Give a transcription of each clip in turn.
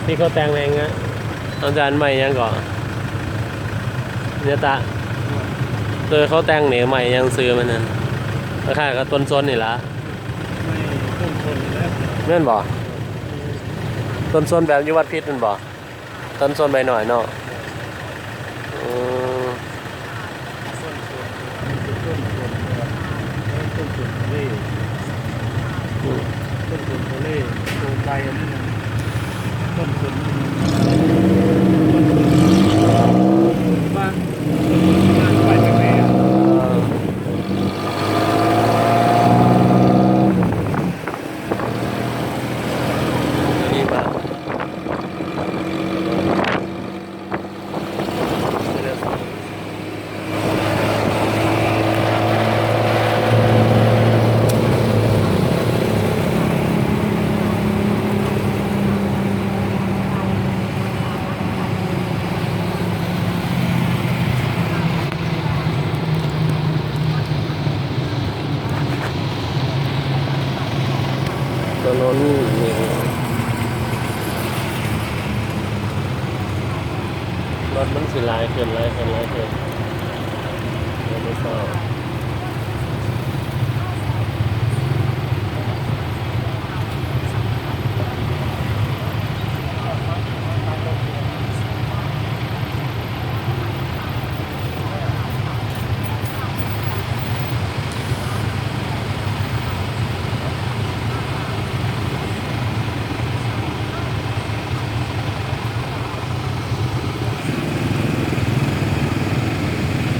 ທີ່ເຂົາແຕ່ງແມ່ນຫຍັງອະ? ອາຈານ ໄມ້ຫຍັງເກາະ? ຍາຕະ. ເອີ ເຂົາແຕ່ງນີ້ໄມ້ຫຍັງຊື່ມັນນັ້ນ? ຄ້າຍໆກັບຕົ້ນສົນນີ້ລະ. ໄມ້ຕົ້ນສົນນີ້ແຫຼະ. ແມ່ນບໍ່? ຕົ້ນສົນແບບຢູ່ວັດພິດນັ້ນບໍ່? ຕົ້ນສົນໃບນ້ອຍເນາະ. ເອີ ຕົ້ນສົນ ອັນນີ້ຄືຕົ້ນສົນ ເອີ ຕົ້ນສົນທະເລ ອືມ ຕົ້ນສົນທະເລ ໂຕໄກອັນນີ້ນະ ຕົ້ນສົນ ຕົ້ນສົນ ບ້ານ ຕົ້ນສົນບ້ານໄປຈັກແນ່ ເອີ ອັນນີ້ບ້ານ ຖະໜົນນີ້ ລົດມັນຊິຫຼາຍຂຶ້ນ ຫຼາຍຂຶ້ນ ຫຼາຍຂຶ້ນ ເດີນເສົາ.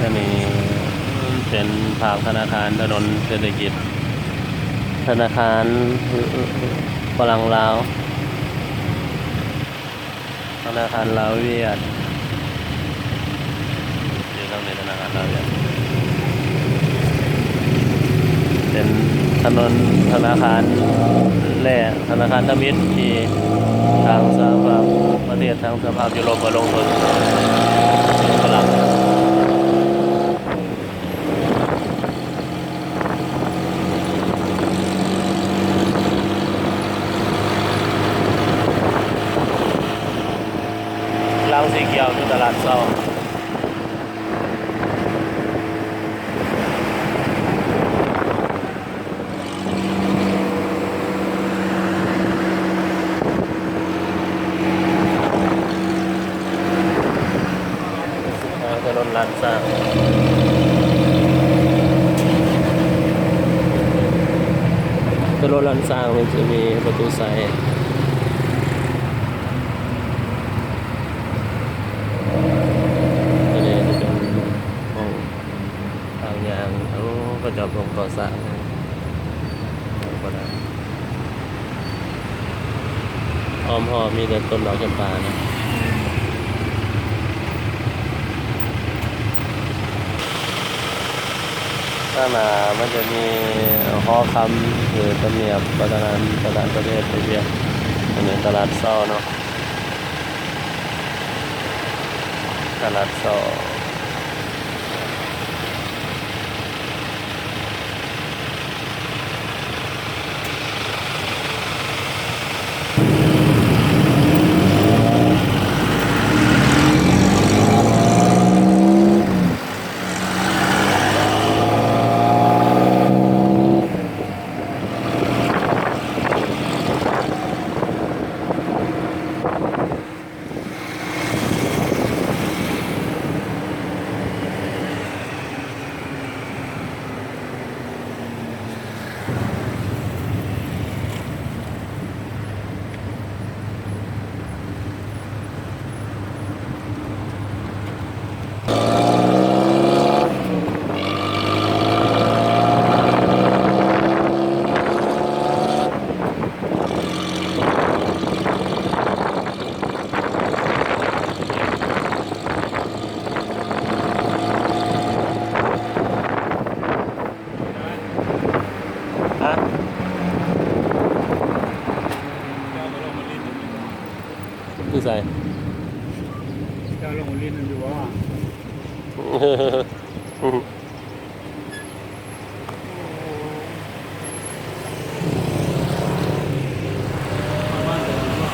ອັນນີ້ເປັນພາບທະນາຄານຖະໜົນເສດຖະກິດ ທະນາຄານຝຣັ່ງລາວ ທະນາຄານລາວຫວຽດ ຢູ່ທາງນີ້ ທະນາຄານລາວຫວຽດ ເປັນຖະໜົນທະນາຄານ ແລະ ທະນາຄານທຳອິດທີ່ທາງສະຫະພາບປະເທດ ທາງສະຫະພາບຢູໂຣບມາລົງທຶນ ຝຣັ່ງ. ຫຼັງສີຂຽວຄືຕະຫຼາດເຊົ້າ. ທາງຖະໜົນລ້ານຊ້າງ ຖະໜົນລ້ານຊ້າງ ມັນຈະມີປະຕູໄຊ ອັນນີ້ຈະເປັນຫ້ອງ ທາງຍ່າງ ໂອ້ ເຂົາເຈົ້າເພິ່ງກໍ່ສ້າງ ອ້ອມຮອບມີແຕ່ຕົ້ນດອກຈຳປານະ. ຂ້າງໜ້າມັນຈະມີຫໍຄຳ ຫຼື ທຳນຽບປະທານາທິບໍດີ ປະທານປະເທດເອເຊຍ ອັນນີ້ຕະຫຼາດເຊົ້າເນາະ. ຕະຫຼາດເຊົ້າ. ຮະ? ເຈົ້າກໍລົງມາຫຼິ້ນຢູ່ນີ້ບໍ່? ຢູ່ໃສ? ເຈົ້າລົງມາຫຼິ້ນຢູ່ບໍ່? ປະມານເດືອນນີ້ບໍ່?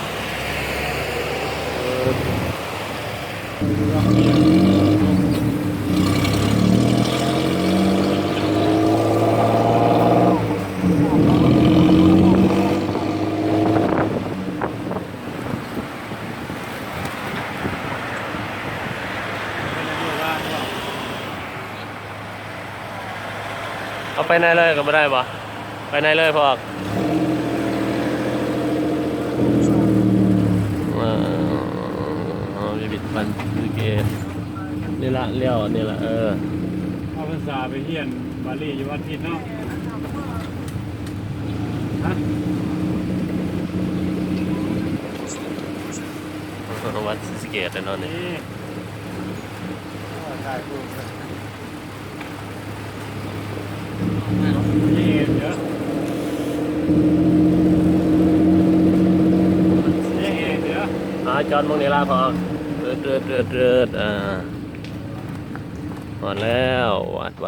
ເອົາໄປໃນເລີຍກໍບໍ່ໄດ້ບໍ່? ໄປໃນເລີຍ ພໍ່ອອກ. ເອີ ພິພິທະພັນສີສະເກດ ນີ້ລະ ລ້ຽວນີ້ລະ. ເອີ ເອົາພາສາໄປຮຽນບາລີຢູ່ວັດພິດເນາະ. ຮະ? ວັດສີສະເກດແນ່ນອນນີ້. ນີ້ ໂອ້ ຖ່າຍຮູບ ນີ້ເດີ ນີ້ເດີ ອ່າ ຈອດໝ່ອງນີ້ລະພໍ່. ເຕີດ ເຕີດ ເຕີດ ເຕີດ ອ່າ ຮອດແລ້ວ ວັດ ວັດ.